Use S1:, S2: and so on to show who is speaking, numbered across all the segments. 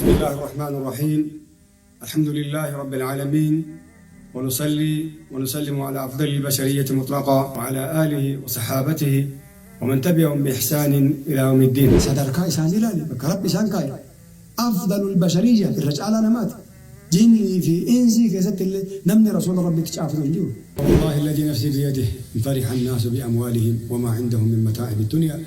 S1: بسم الله الرحمن الرحيم الحمد لله رب العالمين ونصلي ونسلم على أفضل البشرية مطلقا وعلى آله وصحابته ومن تبعهم بإحسان إلى يوم الدين. Sadarkaa isaanii ilaali, bakka Rabbi isaan kaa'e. Afdalul bashariyya, irra caalaa namaati. Jinnii fi insii keessatti illee namni Rasuula Rabbitti caafatu hin jiru. والله الذي نفسي بيده إن فرح الناس بأموالهم وما عندهم من متاعب الدنيا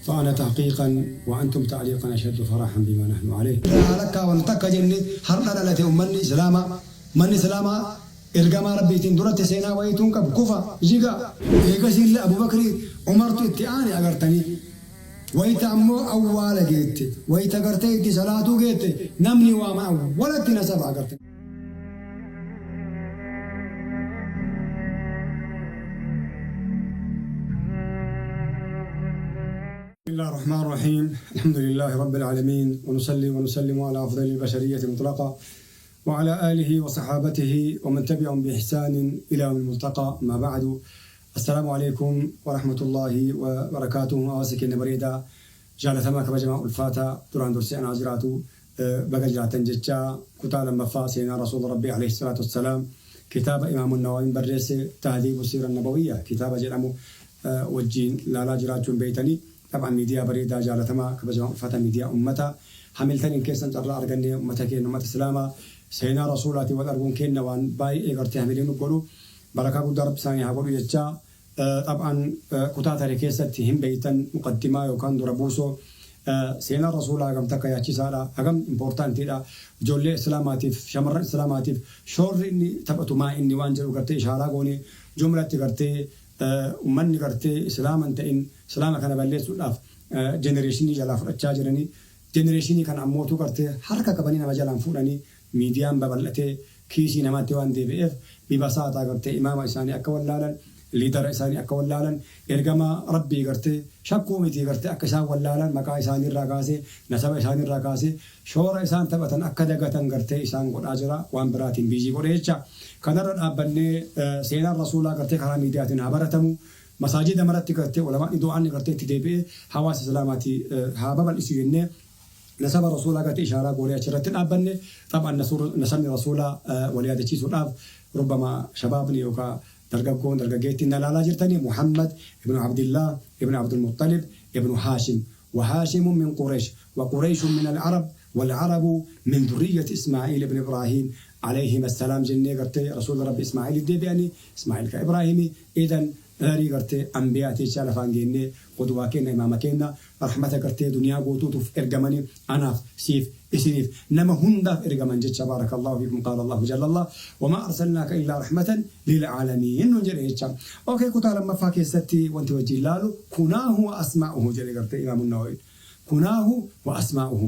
S1: فأنا تحقيقا وأنتم تعليقا أشد فرحا بما نحن عليه. Haala wal takka jenne har'a dhalate ummanni Islaamaa. Manni Islaamaa ergamaa Rabbiitiin duratti seenaa wayituu hin qabu. Kufa, jiga. Eegasiillee Abubakrii, Umartu itti aane agartanii. Wayita ammoo awwaala geette, wayita gartee itti salaatuu geette, namni waama awwalatti nasaba agarte. بسم الله الرحمن الرحيم الحمد لله رب العالمين ونصلي ونسلم على أفضل البشرية مطلقا وعلى آله وصحابته ومن تبعهم بإحسان إلى يوم الملتقى ما بعد السلام عليكم ورحمة الله وبركاته. Hawaasa keenya bareedaa, jaalatamaa, kabajamaa, ulfaataa, duraan dursee anaa jiraatu, baga jiraatan jechaa, kutaa lammaffaa seenaa Rasuula Rabbii alayhi salaatu wassalaam, kitaaba Imaamu Nawawiin barreesse, Tahdiibu Siira Nabawiyya kitaaba jedhamu wajjiin laalaa jiraachuun beeytanii. Taphaan miidiyaa bareedaa, jaalatamaa, kabajamaa, ulfaataa, miidiyaa ummataa hamiltaniin keessan carraa argannee ummata keenya, ummata Islaamaa, seenaa Rasuulaatiin wal arguun kenna waan baay'ee gartee hamilee nu godhu, barakaa guddaa Rabbi isaanii haa godhu jechaa, taphaan kutaa tare keessatti hin beeytan muqaddimaa yookaan dura buusoo seenaan Rasuulaa hagam takka yaachisaadha, hagam importantiidha, ijoollee Islaamaatiif, shamarran Islaamaatiif shoorri inni taphatu maa inni waan jedhu gartee ishaaraa goonee, jumlatti gartee ummanni gartee Islaama hin ta'in Islaama kana balleessuudhaaf generationii jalaa fudhachaa jiranii, generationii kana ammootu gartee harka qabanii nama jalaan fuudhanii, miidiyaan babal'atee kiisii namaatti waan deebi'eef, bibasaataa gartee imaama isaanii akka wallaalan, leadera isaanii akka wallaalan, ergama Rabbii gartee shakkuu miti, gartee akka isaan wallaalan, maqaa isaaniirraa kaasee, nasaba isaaniirraa kaasee, shoora isaan taphatan akka dagatan gartee isaan godhaa jira, waan biraatiin busy godhe jecha. Kanarra dhaabbannee seenaan Rasuulaa gartee karaa miidiyaatiin haa baratamu, masaajida maratti gartee ulamaan du'aan gartee itti deebi'ee hawaasa Islaamaatii haa babal'isu jennee, nasaba Rasuulaa gartee ishaaraa goonee achirratti dhaabbanne. Taphaan nasabni Rasuulaa wal yaadachiisuudhaaf, rubbama shabaabni yookaan dargaggoon, dargaggeettiin na ilaalaa jirtanii, Muhammad ibnu Abdillah ibnu Abdulmuttalib ibnu Haashim, وهاشم من قريش، وقريش من العرب، والعرب من ذرية إسماعيل بن إبراهيم عليهما السلام jennee gartee Rasuula Rabbi Ismaa'il deebi'anii, Ismaa'il ka Ibraahimi, idan garii gartee anbiyaa teechaa lafaan geennee, qudwaa kenna, imaama kenna, rahmata gartee duniyaa guutuutuuf ergamanii, anaaf, siif, isiniif, nama hundaaf ergaman jecha. بارك الله فيكم. قال الله جل الله وما أرسلناك إلا رحمة للعالمين nun jedhe jecha. Okay, kutaa lammaffaa keessatti wanti wajjin laalu كناه وأسماؤه jedhe gartee Imaamu Nawawi. كناه وأسماؤه,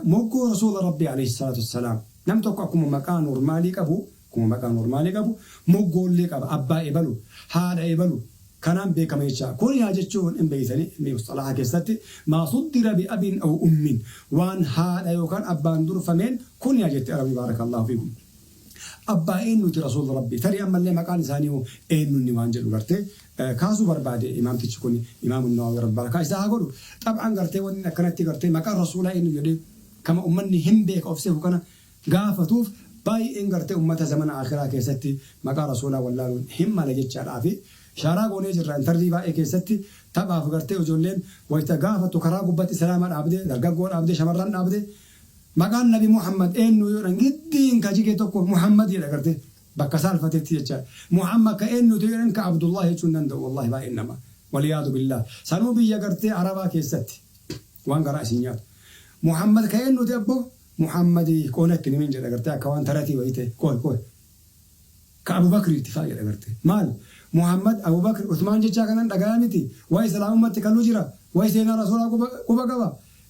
S1: moggoo Rasuula Rabbii عليه الصلاة والسلام. Nam tokko akkuma maqaa normalii qabu, akkuma maqaa normalii qabu, moggoollee qaba. Abbaa ebalu, haadha ebalu kanaan beekama jecha. Kun yaa jechuun hin beektanii, musxalaha keessatti ما صدر بأب أو أم, waan haadha yookaan abbaan durfameen kun yaa jetti Arabii. بارك الله فيكم. Abbaa eenyuti Rasuula Rabbii? Tarii ammallee maqaan isaanii eenyunni waan jedhu gartee kaasuu barbaade imaamtichi kun, Imaamu Nawawi, Rabbi barakaa isaa haa godhu. Xab'aan gartee wanni akkanatti gartee maqaan Rasuulaa eenyu jedhee kama ummanni hin beeka of seehu kana gaafatuuf, baay'een gartee ummata zamana akhiraa keessatti maqaa Rasuulaa wallaaluun hin mala jechaadhaa fi ishaaraa goonee jirra. Interview baay'ee keessatti taphaaf gartee ijoolleen wayita gaafattu karaa gubbatti Islaama dhaabdee, dargaggoo dhaabdee, shamarran dhaabdee, maqaan Nabi Muhammad eenyu yoo jedhan, giddiin ka jige tokko Muhammad jedha gartee bakka saalfatetti jecha. Muhammad ka eenyutu jedhan, ka Abdullah jechuun danda'u wallahi baay'een nama. والعياذ بالله. Sanuu biyya gartee Arabaa keessatti waan garaa isin nyaatu. Muhammad ka eenyuti abbo? Muhammad qoonatti nimin jedha gartee, akka waan taratii wayii ta'e, qoy qoy, ka Abubakriitti faa jedha gartee. Maal, Muhammad, Abubakr, Usmaan jechaa kanan dhagayaa miti. Waa'ee Islaamummaatti kaluu jira, waa'ee seenaa Rasuulaa quba qaba.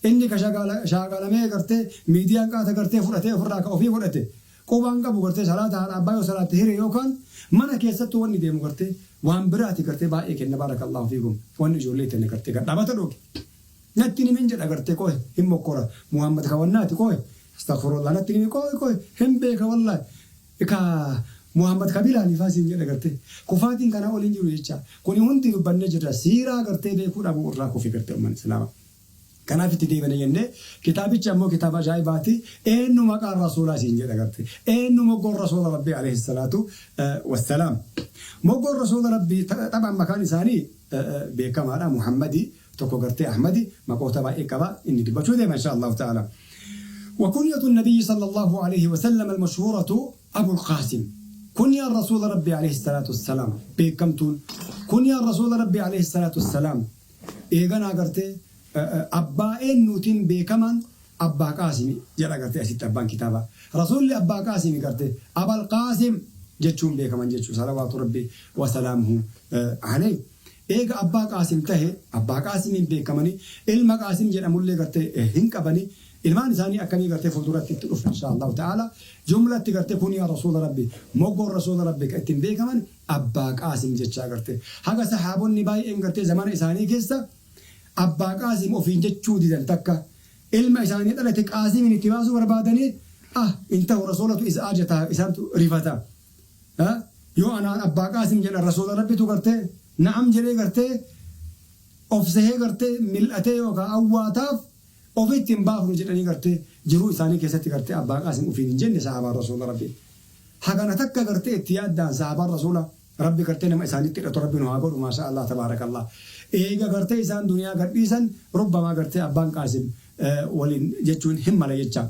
S1: Inni ka shaagalamee gartee miidiyaan qaata gartee fudhatee ofirraa ka ofii godhate qubaan qabu gartee salaata haadha abbaa yoo salaatte hire yookaan mana keessattuu wanni deemu gartee waan biraati gartee baay'ee kenna. بارك الله فيكم. Wanni ijoollee tenne gartee gadhaabata dhooge natti nimin jedha gartee, qoy hin mokkora, Muhammad ka wannaati, qoy, أستغفر الله, natti nimi, qoy qoy, hin beeka wallahi, ka Muhammad ka Bilaali faa siin jedha gartee. Kufaatiin kana ol hin jiru jecha. Kuni hundi dubbannee jirra, siiraa gartee beekuu dhabuu irraa kufi gartee ummanni Islaamaa. Kanaaf itti deebine jenne. Kitaabichi ammoo kitaaba ajaa'ibaati. Eenyu maqaan rasuulaa siin jedha garte. Eenyu moggoon rasuula rabbii alayhi salaatu wassalaam. Moggoon rasuula rabbii taphaan maqaan isaanii beekamaadha. Muhammadi tokko gartee Ahmadi maqoota baay'ee qaba. Inni dubbachuu deema insha Allahu ta'ala. وكنية النبي صلى الله عليه وسلم المشهورة أبو القاسم. كنيا الرسول ربي عليه الصلاة والسلام بكمتون كنيا الرسول ربي عليه الصلاة والسلام إيغانا غرتي أبا إنوتين بكمان أبا قاسم جرى غرتي أسيت أبان كتابة رسول أبا قاسم غرتي أبا القاسم جتشون بكمان جتشو صلوات ربي وسلامه عليه. إيغا أبا قاسم تهي أبا قاسم بكماني إلما قاسم جرى غرتي هنكبني ilmaan isaanii akkamii gartee fuulduratti itti dhufu insha Allahu ta'ala. Jumlatti gartee kun yaa rasuula rabbi moggoon rasuula rabbi kan ittiin beekaman abbaa qaasim jechaa gartee haga sahaabonni baay'een gartee zamana isaanii keessa abbaa qaasim ofiin jechuu didan takka ilma isaanii dhalate qaasimiin itti baasuu barbaadanii ah in ta'u rasuulatu isa ajataa isaantu rifata yoo anaan abbaa qaasim jedhan rasuula rabbitu gartee na'am jedhee gartee of sehee gartee mil'atee yookaan awwaataaf ofitti hin baafnu jedhanii gartee jiruu isaanii keessatti gartee abbaa qaasim ofiin hin jenne sahaabaan rasuula rabbi. Hagana takka gartee itti yaaddaan sahaabaan rasuula rabbi gartee nama isaanitti hidhatu rabbi nu haa godhu maasha Allah tabaarakallah. Eega gartee isaan duniyaa gadhiisan rubbamaa gartee abbaan qaasim waliin jechuun hin mala jecha.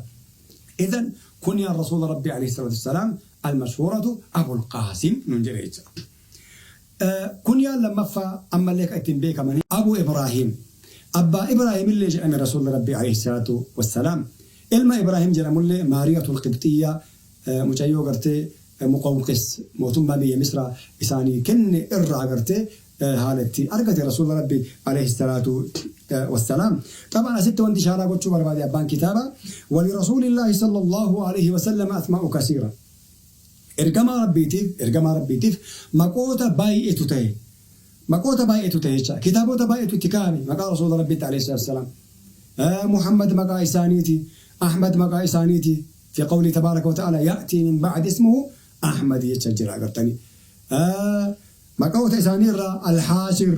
S1: إذن كنيا الرسول ربي عليه الصلاة والسلام المشهورة أبو القاسم ننجل كنيا لما فا أما لك أتم بيك من أبو إبراهيم أبا إبراهيم اللي جاء من رسول ربي عليه الصلاة والسلام. إلما إبراهيم جرم اللي مارية القبطية مجايو قرتي مقوقس موتم بي مصر إساني كن إرى قرتي هالتي أرقت رسول ربي عليه الصلاة والسلام. طبعا ست وانت شارع قلت بربادي أبان كتابة. ولرسول الله صلى الله عليه وسلم أسماء كثيرة. إرجما ربيتيف إرجما ربيتيف مقوتا بايئتو تهي مقوتا بايئتو تهي كتابوتا بايئتو تكامي مقا رسول ربي عليه الصلاة والسلام. محمد مقا إسانيتي أحمد مقا إسانيتي في قوله تبارك وتعالى يأتي من بعد اسمه أحمد يتشجر أقرتني. مقوتا إسانيرا الحاشر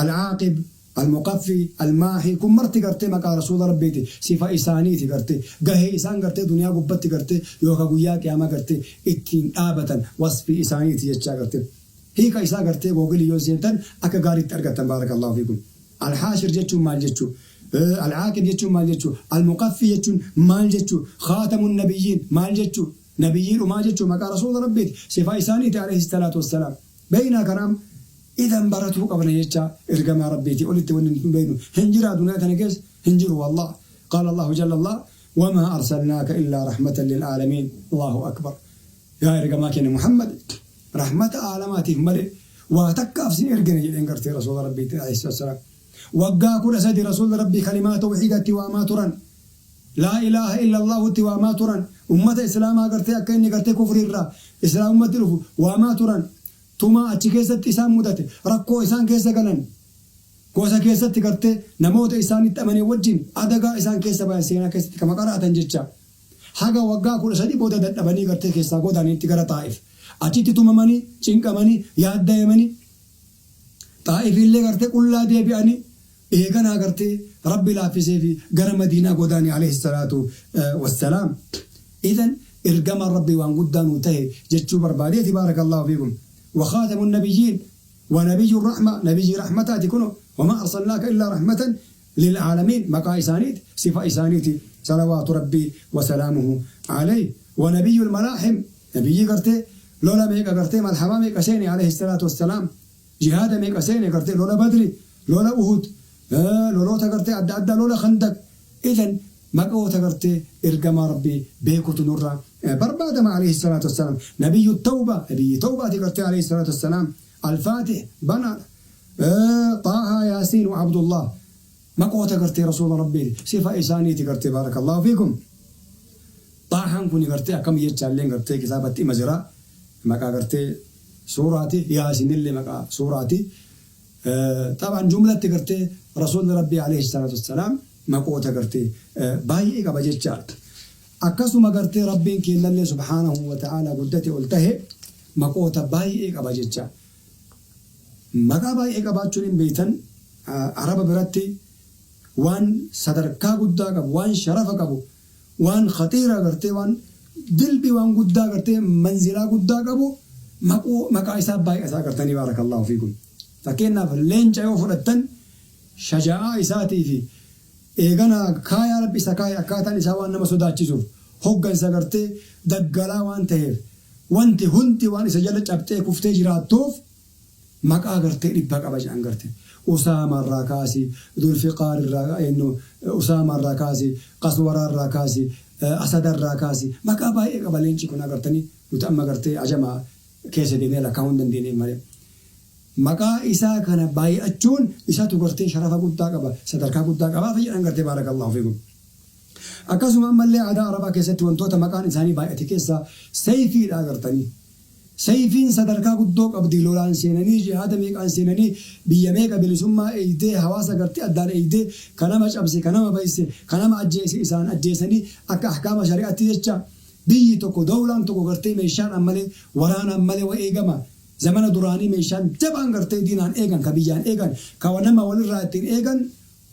S1: العاقب المقفي الماحي كم مرتي قرتي مقا رسول ربيتي صفة إسانيتي قرتي قهي إسان قرتي دنيا قبتي قرتي يوكا قياك يا ما قرتي اتين آبتا وصفي إسانيتي يتشا قرتي هيك إسا قرتي جوجل يوزينتن أكا قاري ترقتن بارك الله فيكم. الحاشر جتشو مال جتشو العاقب جتشو مال جتشو المقفي جتشو مال جتشو خاتم النبيين مال جتشو نبيين وما جتشو مقا رسول ربيتي صفة إسانيتي عليه الصلاة والسلام. بين كرام إذا برته قبل يجا إرجما ربيتي قلت ون بينه هنجر دنيا تنجز هنجر والله. قال الله جل الله وما أرسلناك إلا رحمة للعالمين. الله أكبر يا إرجما كان محمد رحمة عالماته ملئ وتكاف سن إرجنا إنكرت رسول ربي عليه الصلاة والسلام. وقا كل سيد رسول ربي كلمات توحيدة وما ترن لا إله إلا الله وما ترن أمة إسلام قرتي أكني قرتي كفر الرا إسلام أمة وما ترن tuma achi keessatti isaan mudate rakkoo isaan keessa galan gosa keessatti gartee namoota isaanitti amane wajjin adagaa isaan keessa bayan seenaa keessatti kama qara'atan jecha haga waggaa 13 booda dadhabanii gartee keessaa godaanitti gara Xaa'if achitti tumamanii cinqamanii yaaddayamanii Xaa'if illee gartee qullaa deebi'anii eeganaa gartee rabbi laaffisee fi gara Madiinaa godaanii alayhi salaatu wassalaam. Idan ergamaan rabbi waan guddaa nuu ta'e jechuu barbaadeeti baarakallahu fiikum. وخاتم النبيين ونبي الرحمة نبي رحمة تكونه وما أرسلناك إلا رحمة للعالمين مقا إسانيت صفة إسانيت صلوات ربي وسلامه عليه. ونبي الملاحم نبي قرتي لولا ميك قرتي ملحمة ميك أسيني عليه الصلاة والسلام جهاد ميك أسيني قرتي لولا بدري لولا أهود لولا تقرتي أدى أدى لولا خندق. إذن مقو تقرتي إرقما ربي بيكوت نورا برباد ما عليه الصلاة والسلام. نبي التوبة نبي توبة تقرتي عليه الصلاة والسلام. الفاتح بنى طه ياسين وعبد الله مقو تقرتي رسول ربي صفة إساني تقرتي بارك الله فيكم. طه كوني قرتي أكم يتشالين قرتي كتابة مزرا مقا قرتي سوراتي ياسين اللي مقا سوراتي طبعا جملة تقرتي رسول ربي عليه الصلاة والسلام مقو تقرتي باي قبا جتشالت. akkasuma gartee rabbiin keenyallee subhaanahu wa ta'ala guddate ol tahe maqoota baay'ee qaba jecha. Maqaa baay'ee qabaachuun hin beektan Araba biratti Waan sadarkaa guddaa qabu, waan sharafa qabu, waan khatiira gartee, waan dilbii, waan guddaa gartee, manzilaa guddaa qabu maqaa isaa baay'ataa gartanii, baarakallahu fiikum. Fakkeenyaaf, leenca yoo fudhattan, shajaa'aa isaatii fi eegana kaayaa Rabbi isa kaaya, akkaataan isaa waan nama sodaachisuuf, hoggansa gartee daggalaa waan ta'eef, wanti hundi waan isa jala cabxee kuftee jiraattuuf, maqaa gartee 100 qaba jedhan garte. Usaama irraa kaasi, Dulfiqaar irraa, Usaama irraa kaasi, Qaswaraa irraa kaasi, Asada irraa kaasi, maqaa baay'ee qaba leenci kun agartanii. Nuti amma gartee ajama keessa deemnee lakkaa'uu hin dandeenyeef malee. Maqaa isaa kana baay'achuun isatu gartee sharafa guddaa qaba, sadarkaa guddaa qabaa jedhan gartee, baarakallahu fiikum. Akkasuma ammallee aadaa Arabaa keessatti wantoota maqaan isaanii baay'ate keessaa sayfiidha agartanii. Sayfiin sadarkaa guddoo qabdi. Lolaan seenanii, jihaada meeqaan seenanii, biyya meeqa bilisummaa eeydee, hawaasa gartee addaan eeydee, ka nama cabse, ka nama bayse, ka nama ajjeese isaan ajjeesanii akka ahkaama shari'aatti jecha. Biyyi tokko, dawlaan tokko gartee meeshaadhaan malee, waraanaan malee wa eegama. Zamana duraanii meeshaan jabaan gartee diinaan eegan, ka biyyaan eegan, ka nama walirraa ittiin eegan,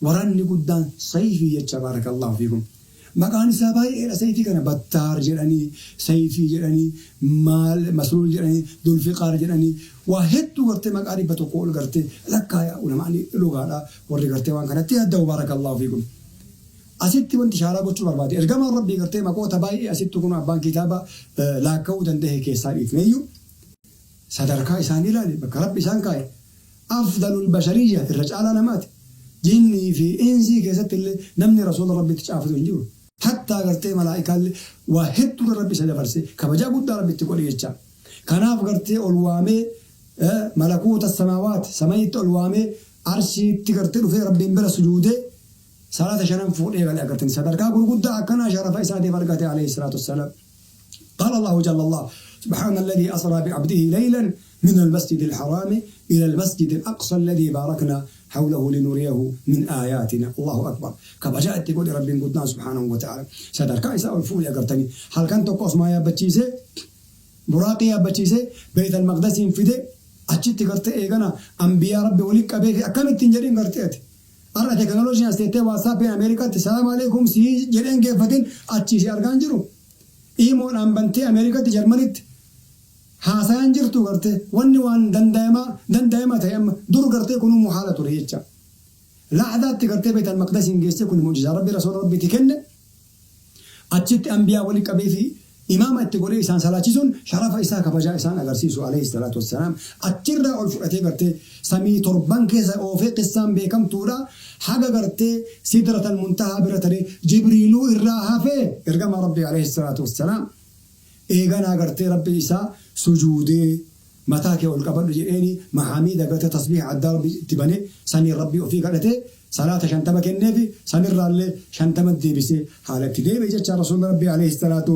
S1: waraanni guddaan sayfii jecha, baarakallahu fiikum. Maqaan isaa baay'eedha. Sayfii kana Battaar jedhanii, sayfii jedhanii, maal Masluul jedhanii, Dulfiqaar jedhanii, waa hedduu gartee maqaa 100 ol gartee lakkaaya ulamaani lugaadha warri gartee waan kanatti yaaddahu, baarakallahu fiikum. Asitti wanti ishaaraa gochuu barbaade, ergamaan Rabbii gartee maqoota baay'ee asitti kun abbaan kitaaba laakka'uu danda'e keessaa dhiifneeyyuu, sadarkaa isaanii ilaali, bakka Rabbi isaan kaa'e, afdalul bashariyya, irra caalaa namaati. Jinnii fi insii keessatti illee namni Rasuula Rabbitti caafatu hin jiru. Hattaa gartee malaa'ikaallee waa hedduurra Rabbi isa dabarse, kabajaa guddaa Rabbitti godhe jecha. Kanaaf gartee ol waamee malakuuta samaawaat, samayitti ol waamee, arshiitti gartee dhufee Rabbiin bira sujuudee salaata shanan fuudhee gale agartanii. Sadarkaa gurguddaa akkanaa sharafa isaatiif argate, alayhi salaatu wassalaam. قال الله جل الله: سبحان الذي أسرى بعبده ليلا من المسجد الحرام إلى المسجد الأقصى الذي باركنا حوله لنريه من آياتنا. الله أكبر. Kabajaa itti godhe Rabbiin guddaan subhaanahu wa ta'ala. Sadarkaa isaa ol fuudhe agartanii. Halkan tokko osmaa yaabbachiisee, Buraaqii yaabbachiisee, Beeyt al-Maqdasiin fide, achitti gartee eegana ambiyaa Rabbi walitti qabee fi akkamittiin jedhin gartee ati. Har'a teknooloojiin as teettee WhatsAppiin Ameerikaatti salaam aleekum sii jedheen geeffatin achii si argaan jiru. Imoodhaan bantee Ameerikaatti, Jarmanitti haasayaan jirtu gartee. Wanni waan danda'amaa danda'ama ta'e amma, dur gartee kunuu muhaala ture jecha. Laxdaatti gartee Beeyt al-Maqdasiin geessee, kun mu'jizaa Rabbi Rasuula Rabbiitti kenne, achitti ambiyaa walitti qabee fi imaama itti godhee isaan salaachisuun sharafa isaa, kabajaa isaan agarsiisu, alayhi salaatu wassalaam. Achirraa ol fudhatee gartee samii torban keessa oofee, qissaan beekamtuudha, haga gartee Sidratal Muntahaa bira taree Jibriiluu irraa hafee ergama Rabbi, alayhi salaatu wassalaam. Eeganaa gartee Rabbi isaa sujuudee, mataa kee ol qabadhu jedheeni, mahaamiida gartee tasbiiha addaa Rabbi itti banee, saniin Rabbii ofii kadhatee, salaata 50 kenneefi, sanirraallee 50 deebisee haala itti deebi'e jecha Rasuulli Rabbii, alayhi salaatu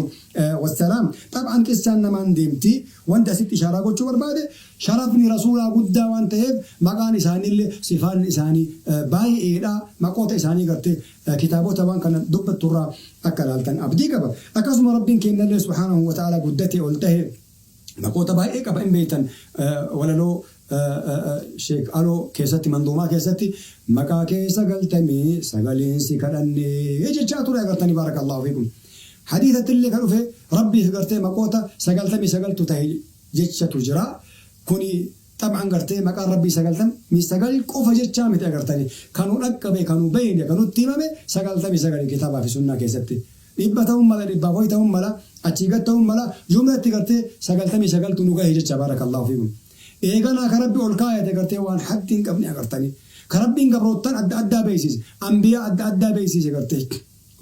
S1: wassalaam. Xab'an qissaan namaan deemti. Wanti asitti ishaaraa gochuu barbaade, sharafni Rasuulaa guddaa waan ta'eef maqaan isaaniillee sifaanni isaanii baay'eedha. Maqoota isaanii gartee kitaabota waan kana dubbatturraa akka ilaaltan abdii qaba. Akkasuma Rabbiin kennallee subhaanahu wa ta'ala guddatee ol tahe maqoota baay'ee qaba hin beektan. Walaloo Sheek Aloo keessatti, manduumaa keessatti, maqaa kee 99n si kadhannee jechaa ture agartanii, baarakallahu fiikum. Hadiisatti illee kan dhufe Rabbiif gartee maqoota 99tu tahe jechatu jira. Kuni xab'an gartee maqaan Rabbii 99 qofa jechaa miti agartanii. Kanu dhaqqabe, kanu beeyne, kanutti himame 99 kitaabaa fi sunnaa keessatti. 100 ta'uun mala, dhibbaaf wayi ta'uun mala, achii gad ta'uun mala, jumlatti gartee 99tu nu gahe jecha, baarakallahu fiikum. Eeganaa ka Rabbi ol kaayate gartee waan haddi hin qabne agartanii. Ka Rabbiin gabroottan adda addaa beeksise, anbiyaa adda addaa beeksise gartee.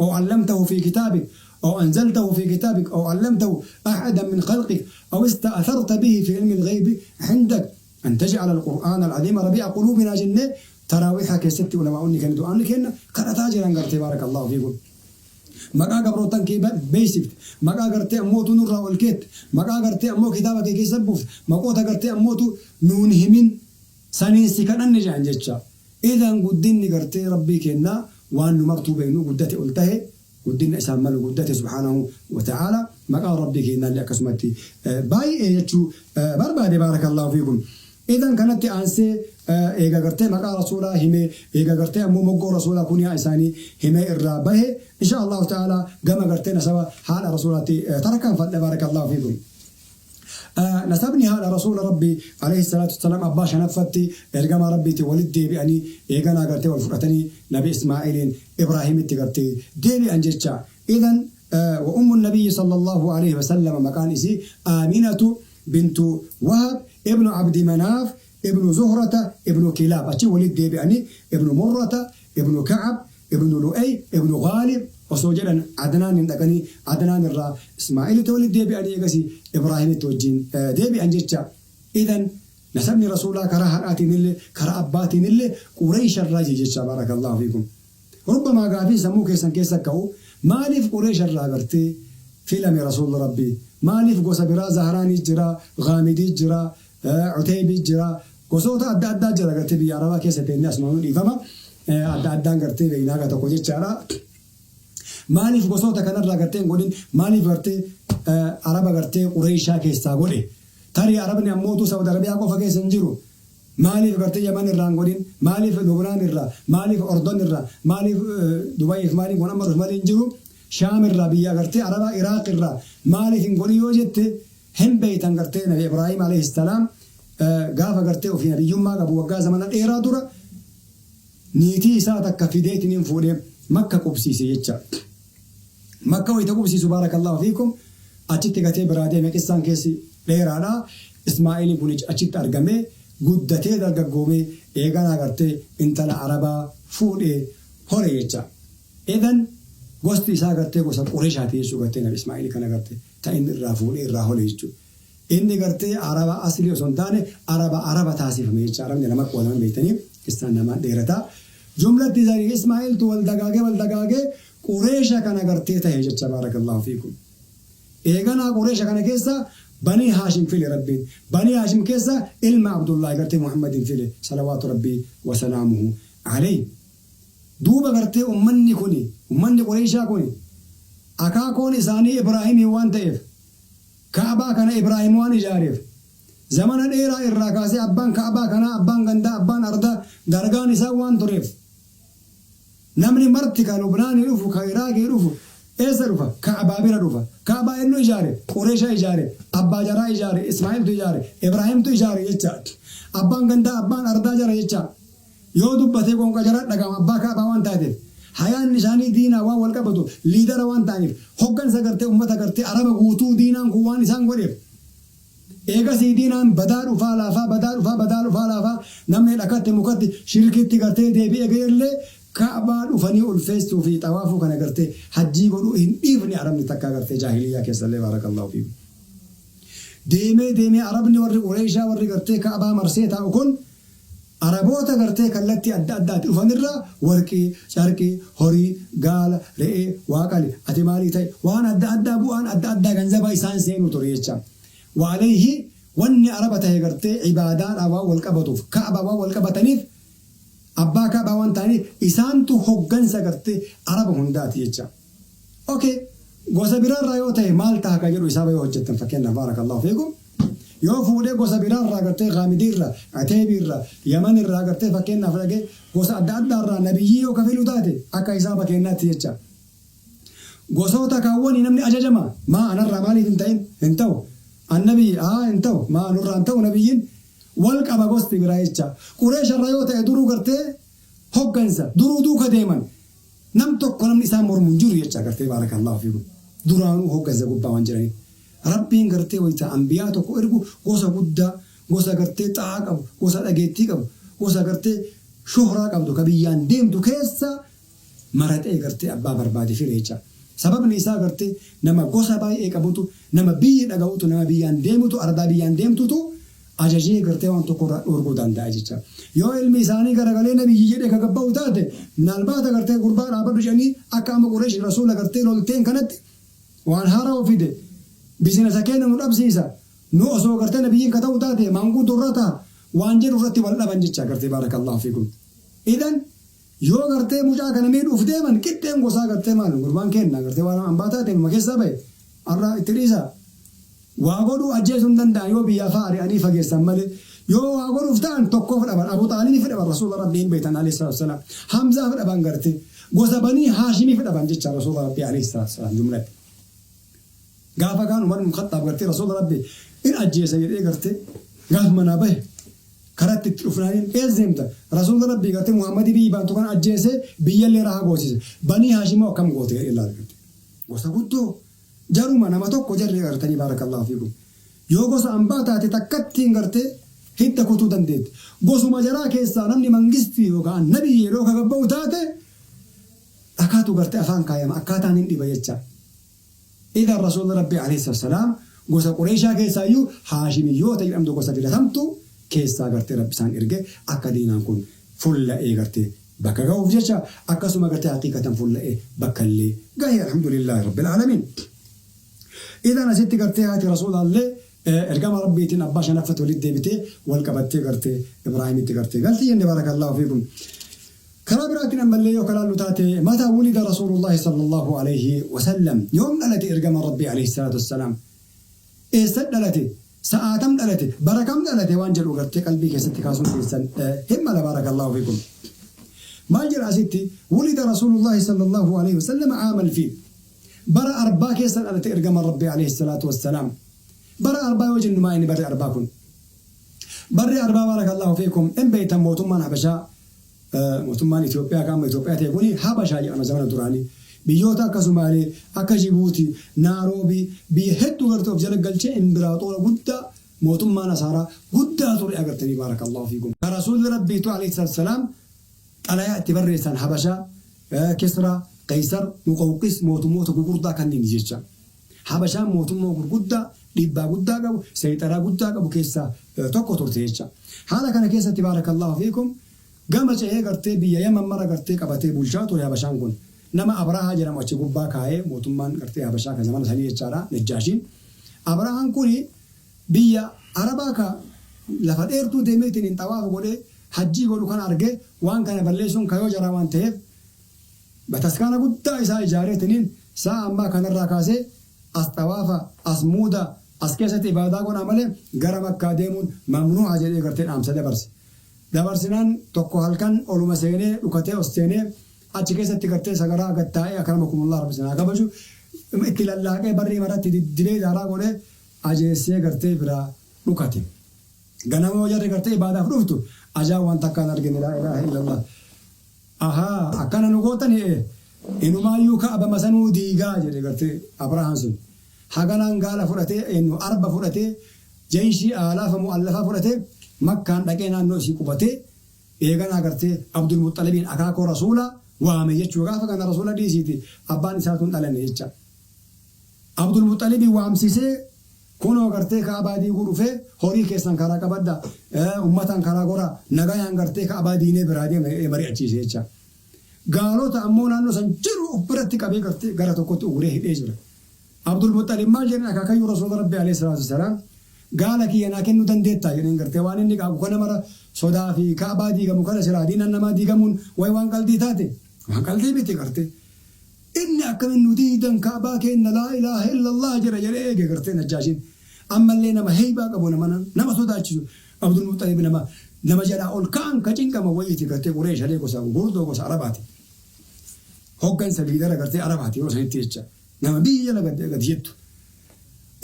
S1: أو علمته في كتابك أو أنزلته في كتابك أو علمته أحدا من خلقك أو استأثرت به في علم الغيب عندك أن تجعل القرآن العظيم ربيع قلوبنا jennee taraawiixa keessatti ulamaa'onni kenna du'aanni kenna kadhataa jiran gartee, baarakallahu fiikum. Maqaa gabrootan kee beeksifte, maqaa gartee ammootu nurraa ol keette, maqaa gartee ammoo kitaaba kee keessa buufte, maqoota gartee ammootu nuun himin saniin si kadhanne jedhan jecha. Idan guddinni gartee Rabbii kennaa waan nu martuu beeknu guddate ol tahe, guddinna isaan malu guddate subhaanahu wa ta'ala. Maqaan Rabbii kennaallee akkasumatti baay'ee jechuu barbaade, baarakallahu fiikum. Idan kanatti aansee eega gartee maqaa rasuulaa himee, eega gartee ammoo moggoo rasuulaa kuniyaa isaanii himee irraa bahe, insha Allahu ta'ala gama gartee nasaba haadha rasuulaatti tarkaanfadhe. Baarakallahu fiikum. Nasabni haadha rasuula Rabbii alayhi salaatu wassalaam abbaa shanaffatti ergamaa Rabbiitti walitti deebi'anii, eeganaa gartee wal fudhatanii Nabi Ismaa'iliin Ibraahimitti gartee deebi'an jecha. Idan wa ummu nabiyyi sallallahu alayhi wasallama maqaan isii Aaminatu bintu Wahab ibnu Abdi Manaaf ibnu Zuhrata ibnu Kilaab, achi walitti deebi'anii ibnu Murrata ibnu Ka'ab ibnu Lu'ay ibnu Ghalib osoo jedhan Adnaan hin dhaqanii, Adnaan irraa Ismaa'ilitti walitti deebi'anii, eegasii Ibraahimitti wajjin deebi'an jecha. Idan nasabni rasuulaa karaa haadhaatiin illee karaa abbaatiin illee Qureesh irraa jecha. Baarakallahu fiikum. Rubbamaa gaafii sammuu keessan keessa ka'u, maaliif Qureesh irraa gartee filame rasuulli Rabbii? Maaliif gosa biraa, Zahraanii jira, Ghaamidii jira, Uteybii jira, gosoota adda addaa jira gartee biyya Arabaa keessa teennee asumaan dhiifama adda addaan gartee beeknaa tokko jechaadha. Maaliif gosoota kanarraa gartee hin godhin? Maaliif gartee Araba gartee Qureeshaa keessaa godhe? Tarii Arabni ammootu Saudi Arabiyaa qofa keessa hin jiru. Maaliif gartee Yaman irraa hin godhin? Maaliif Lubnaan irraa? Maaliif Ordon irraa? Maaliif Dubayiif maaliif kun amma dhufu malee hin jiru? Shaam irraa, biyya gartee Arabaa Iraaq irraa maaliif hin godhin yoo jette, hin beeytan gartee Nabi Ibraahim alayhi salaam gaafa gartee ofii nabiyyummaa qabu waggaa zamana dheeraa dura niitii isaa takka fideetiniin fuudhee Makka qubsiise jecha. Makka wayita qubsiisu, baarakallahu fiikum, achitti gatee biraa deeme. Qissaan keessi dheeraadha. Ismaa'iliin kun achitti argamee guddatee dargaggoomee eeganaa gartee intala Arabaa fuudhee hore jecha. Idan gosti isaa gartee gosa Qureeshaati jechuu, gartee Nabi Ismaa'il kana gartee ta inni irraa fuudhee irraa hore jechuudha. Inni gartee Araba aslii osoo hin taane Araba Araba taasifame jecha. Arabni lama qoodaman beektanii, qissaan namaa dheerataa. Jumlatti zarii Ismaa'iltu wal dagaagee wal dagaagee Qureesha kana gartee tahe jecha. Baarakallahu fiikum. Eeganaa Qureesha kana keessa Banii Haashim file Rabbiin. Banii Haashim keessa ilma Abdullaahi gartee Muhammadin file, salawaatu Rabbii wasalaamuhu alayhi. Duuba gartee ummanni kuni, ummanni Qureeshaa kuni, akaakoon isaanii Ibraahimii waan ta'eef, Ka'abaa kana Ibraahim waan ijaareef, zamana dheeraa irraa kaasee abbaan Ka'abaa kanaa, abbaan gandaa, abbaan ardaa dargaan isaa waan tureef, namni marti ka Lubnaanii dhufu, ka Iraaqii dhufu eessa dhufa? Ka'abaa bira dhufa. Ka'abaa eenyu ijaare? Qureesha ijaare, abbaa jaraa ijaare, Ismaa'iltu ijaare, Ibraahimtu ijaare jecha. Abbaan gandaa, abbaan ardaa jara jecha. Yoo dubbatee qoonqa jaraa dhaga'ama abbaa Ka'abaa waan taateef. Hayaan isaanii diinaa waan wal qabatu, leader waan ta'aniif, hoggansa gartee ummata gartee Araba guutuu diinaan kun waan isaan godheef. Eegasii diinaan badaa dhufaa laafaa, badaa dhufaa, badaa dhufaa laafaa, namni dhakatti mukatti shirkitti gartee deebi'ee ga'ellee Ka'abaa dhufanii ulfeessuu fi xawaafuu kana gartee hajjii godhuu hin dhiifne Arabni takkaa gartee jaahiliyyaa keessallee. Baarakallahu fiikum. Deemee deemee Arabni warri Qureeshaa warri gartee Ka'abaa marsee taa'u kun Araboota gartee kallattii adda addaatti dhufanirraa warqii, carqii, horii, gaala, re'ee, waa qali, ati maalii ta'e, waan adda addaa bu'aan adda addaa ganzaba isaan seenuu ture jecha. Waalayhi wanni Araba tahe gartee ibaadaadhaan waan wal qabatuuf, Ka'abaa waan wal qabataniif, abbaa Ka'abaa waan ta'aniif isaantu hoggansa gartee Araba hundaati jecha. Okay, gosa biraarraa yoo ta'e maal taha ka jedhu isaaba yoo hojjettan, fakkeenyaaf, baarakallahu fiikum, yoo fuudhee gosa biraarraa gartee Ghaamidiirraa, Ateebiirraa, Yamanirraa gartee fakkeenyaaf dhagee gosa adda addaarraa nabiyyii yoo ka filu taate akka hisaaba keenyaatti jecha. Gosoota kaawwanii namni ajajama maa anarraa maaliif hin ta'in? Hin ta'u. Annabi haa hin ta'u, maa nurraa hin ta'u nabiyyiin wal qaba gosti biraa jecha. Qureesharraa yoo ta'e duruu gartee hoggansa duruu duuka deeman, nam tokko namni isaan mormu hin jiru jecha gartee. Baarakallahu fiikum, duraanuu hoggansa gubbaa waan jiraniif. Rabbiin gartee wayita anbiyaa tokko ergu gosa guddaa, gosa gartee xa'aa qabu, gosa dhageettii qabu, gosa gartee shuhraa qabdu ka biyyaan deemtu keessa maraxee gartee abbaa barbaade file jecha. Sababni isaa gartee nama gosa baay'ee qabutu, nama biyyi dhaga'utu, nama biyyaan deemutu, ardaa biyyaan deemtutu ajajee gartee waan tokko irraa dhoorguu danda'a jecha. Yoo ilmi isaanii garagalee nabiyyi jedhee ka gabba'u taate, minaalbaata gartee gurbaa dhaabadhu jedhanii akka amma Qureesh rasuula gartee lolteen kanatti waan haaraa fide business keenya nu dhabsiisa, nu osoo gartee nabiyyiin ka ta'u taate maanguddoo irra ta'a waan jedhu irratti wal dhaban jecha gartee. Baarakallahu fiikum. Idan yoo gartee mucaa kana miidhuuf deeman qixxeen gosaa gartee maal gurbaan kenna gartee waan hambaa taate numa keessaa bahe har'a itti dhiisa. Waa godhuu ajjeesuu hin danda'an yoo biyyaa fa'a ari'anii fageessan malee. Yoo waa godhuuf ta'an tokkoof dhaban, Abu Xaalibiif dhaban Rasuula Rabbii hin beektan alayhi salaatu wassalaam. Hamzaaf dhaban gartee gosa Banii Haashimiif dhaban jecha Rasuula Rabbii alayhi salaatu wassalaam jumlatti. Gaafa kaan Umar ibn Khaxxaab gartee Rasuula Rabbii in ajjeesa jedhee gartee gaaf manaa bahe karatti itti dhufnaaniin eessa deemta? Rasuula Rabbii gartee Muhammadii biyyi baantu kana ajjeesee biyyallee raha goosise. Banii Haashimoo akkam goote jedhee ilaala gartee. Gosa guddoo jaruma nama tokko jarri gartanii baarakallahu fiikum. Yoo gosa ambaa taate takkattiin gartee hidda kutuu dandeetti. Gosuma jaraa keessaa namni mangistii yookaan nabiyyi yeroo ka gabba'u taate dhakaatu gartee afaan kaayama akkaataan hin dhiba jecha. Idan Rasuulli Rabbii alayhi salaam gosa Qureeshaa keessaayyuu Haashimiyyoota jedhamtu gosa filatamtu keessaa gartee Rabbi isaan erge akka diinaan kun fulla'ee gartee bakka ga'uuf jecha akkasuma gartee haqiiqatan fulla'ee bakka illee gahe alhamdulillaahi rabbil aalamiin. Idan asitti gartee haati Rasuulaallee ergama Rabbiitiin abbaa shanaffatti walitti deebitee wal qabattee gartee Ibraahimitti gartee galti jenne barakallahu fiikum. Karaa biraatiin ammallee yoo kalaallu taate mataa wulida Rasuulullaahi sallallahu alayhi wasallam yoom dhalate ergama Rabbii alayhi salaatu wassalaam eessa dhalate sa'aatam dhalate bara kam dhalate waan jedhu gartee qalbii keessatti kaasuun keessan hin mala barakallahu fiikum. Maal jedha asitti wulida Rasuulullaahi sallallahu alayhi wasallam aamal fiil bara arbaa keessa dhalate ergama Rabbii alayhi salaatu wassalaam. Bara arbaa yoo jennu maa inni barri arbaa kun? Barri arbaa barakallahu fiikum in beektan mootummaan Habashaa mootummaan Itoophiyaa kan amma Itoophiyaa ta'e kuni Habashaa jedhama zamana duraanii. Biyyoota akka Sumaalee, akka Jibuutii, Naaroobii biyya hedduu gartee of jala galchee imbiraaxoora guddaa mootummaa Nasaaraa guddaa ture agartanii barakallahu fiikum. Ka Rasuulli Rabbiitu alayhi salaam xalayaa itti barreessan Habashaa, Kisraa, Qeysar, Muqawqis mootummoota gugurdaa kanneen jecha. Habashaan mootummaa gurguddaa dhiibbaa guddaa qabu, seexaraa guddaa qabu keessaa tokko turte jecha. Haala kana keessatti baarakallahu fiikum gama ce'ee gartee biyya Yaman mara gartee qabatee bulchaa ture Habashaan kun. Nama Abrahaa jedhamu achi gubbaa kaa'ee mootummaan gartee Habashaa ka zamana sanii jechaadha Najjaashiin. Abrahaan kuni biyya Arabaa ka lafa dheertuu deemeetiin hin xawaafa godhee hajjii godhu kana argee waan kana balleessuun kayoo jaraa waan ta'eef bataskaana guddaa isaa ijaareetiniin sa'a ammaa kanarraa kaasee as xawaafa, as muuda, as keessatti ibaadaa godhaa malee gara Makkaa deemuun mamnuu'a jedhee gartee dhaamsa dabarse. Dabarsinaan tokko halkan oluma seenee dhukatee os seenee achi keessatti gartee sagaraa gad taa'ee akramakumullah rabbi isin haa kabaju itti lallaaqee barrii maratti diddibee daaraa godhee ajeessee gartee biraa dhukate. Ganama yoo jarri gartee ibaadaaf dhuftu ajaa waan takkaan argine laa ilaaha illallah. Ahaa akkana nu gootani ee inumaayyuu ka'abama sanuu diigaa jedhe gartee Abrahaan sun. Haganaan gaala fudhatee eenyu arba fudhatee jayshii aalaafa mu'allafaa fudhatee Makkaan dhaqee naannoo isii qubatee eeganaa gartee Abdul Muxxalibiin akaakoo Rasuulaa waame jechuu gaafa kana Rasuula dhiisiiti abbaan isaatu hin dhalanne jecha. Abdul Muxxalibiin waamsisee kunoo gartee Ka'abaa diiguu dhufee horii keessan karaa qabadha ummataan karaa goraa nagayaan gartee Ka'abaa diinee biraa deemna jedhee mari'achiise jecha. Gaalota ammoo naannoo san jiru of biratti qabee gartee gara tokkotti uguree hidhee jira. Abdul Muxxalib maal jedhan akaakayyuu Rasuula Rabbii alayhi salaatu wassalaam gaala kiyya naa kennuu dandeettaa jedheen gartee waan inni qaagu kana mara sodaa fi Ka'abaa diigamu kana silaa diinan namaa diigamuun way waan qaldii taate waan qaldii miti gartee. Inni akkamiin nu diidan Ka'baa keenna laa ilaaha illallah jedha jedhee eege gartee Najjaashiin. Ammallee nama heybaa qabu nama nama sodaachisu Abdul Muxxalib nama nama jalaa ol ka'an ka cinqama wayiiti gartee Qureeshalee gosa gurguddoo gosa Arabaati. Hoggansa liidara gartee Arabaati yeroo sanitti jecha nama biyya jala gad gad jettu.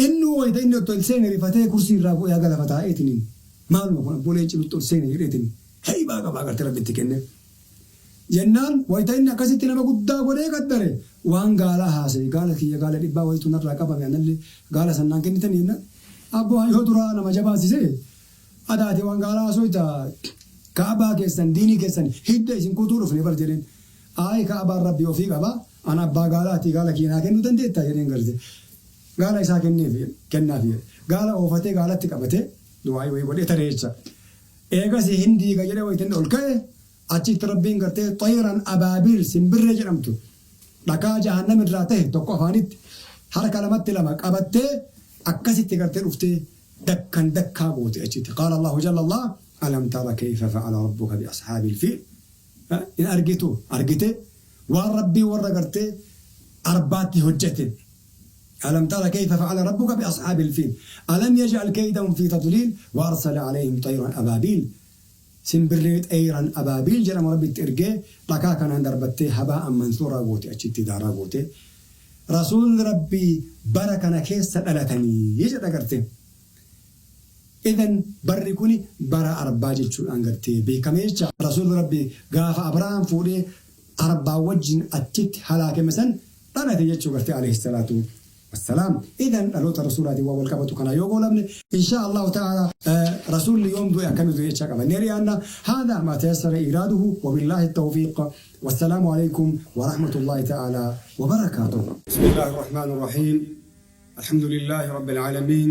S1: Innuu wayita inni ol seene rifatee kursii irraa bu'ee haga lafa taa'eetiniin maaluma kun abboo leenci nutti ol seene jedheetiin heybaa qabaa gartee Rabbi itti kennee. Jennaan wayta inni akkasitti nama guddaa godhee qaxxare waan gaalaa haasaye gaala kiyya gaala dhibbaa wayitu narraa qabame anallee gaala san naan kennitanii jennaan abboo hayyoo duraa nama jabaasise adaate waan gaalaa haasoyta ka'abaa keessan diinii keessan hidda isin kutuu dhufne bar jedheen ayi ka'abaan rabbii ofii qaba an abbaa gaalaatii gaala kiyya naa kennuu dandeetta jedheen garte gaala isaa kenneef kennaaf jedhe gaala oofatee gaalatti qabatee du'aayii wayii godhee taree jecha eegasii hin diiga jedhee wayita inni ol ka'e Achitti Rabbiin gartee xayran abaabiil simbirree jedhamtu dhakaa jahannam irraa tahe tokko afaanitti harka lamatti lama qabattee akkasitti gartee dhuftee dakkan dakkaa goote achitti. Qaala Allahu jalla Allah alam tara kayfa fa'ala rabbuka bi ashaabil fiil in argitu argite waan Rabbii warra gartee arbaatti hojjete. ألم تر كيف فعل ربك بأصحاب الفيل ألم يجعل كيدهم في تضليل وأرسل عليهم طيرا أبابيل. Simbirree xayran abaabiil jedhamu Rabbi itti ergee dhakaa kanaan darbattee habaa'an mansuuraa goote, achitti daaraa goote. Rasuulli Rabbii bara kana keessa dhalatanii jedha gartee. Idan barri kuni bara arbaa jechuudhaan gartee beekame jecha. Rasuulli Rabbii gaafa Abrahaam fuudhee arbaa wajjin achitti halaakame san dhalate jechuu gartee, alayhi salaatu wassalaam. Idan dhaloota rasuulaatiin waan wal qabatu kana yoo goolabne, insha Allahu ta'ala, rasuulli yoom du'e, akkami du'e jechaa qabannee dhiyaanna. هذا ما تيسر إيراده وبالله التوفيق والسلام عليكم ورحمة الله تعالى وبركاته. بسم الله الرحمن الرحيم، الحمد لله رب العالمين،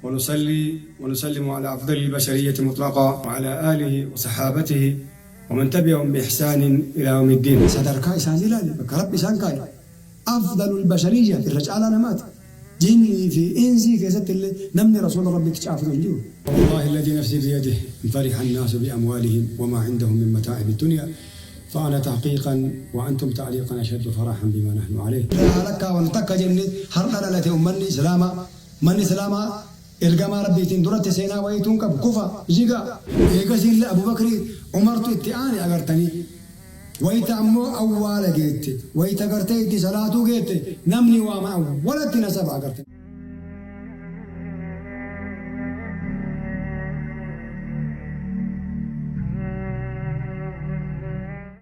S1: ونصلي ونسلم على أفضل البشرية مطلقا وعلى آله وصحابته ومن تبعهم بإحسان إلى يوم الدين. Sadarkaa isaan ilaali, bakka Rabbi isaan kaa'e, أفضل البشرية, irra caalaa namaati. Jinnii fi insii keessatti illee namni rasuula Rabbitti caafatu hin jiru. والله الذي نفسي بيده إن فرح الناس بأموالهم وما عندهم من متاعب الدنيا فأنا تحقيقا وأنتم تعليقا أشد فرحا بما نحن عليه. Lakkaa takka jenne har'a dhalate ummanni Islaamaa. Manni Islaamaa ergamaa Rabbiitiin duratti seenaa wayiituun qabu kufa jiga. Eegasiillee Abubakrii, Umartu itti aane agartanii. Wayita ammoo awwaala geette, wayita gartee itti salaatuu geette, namni waama awwalatti nasaba agartanii.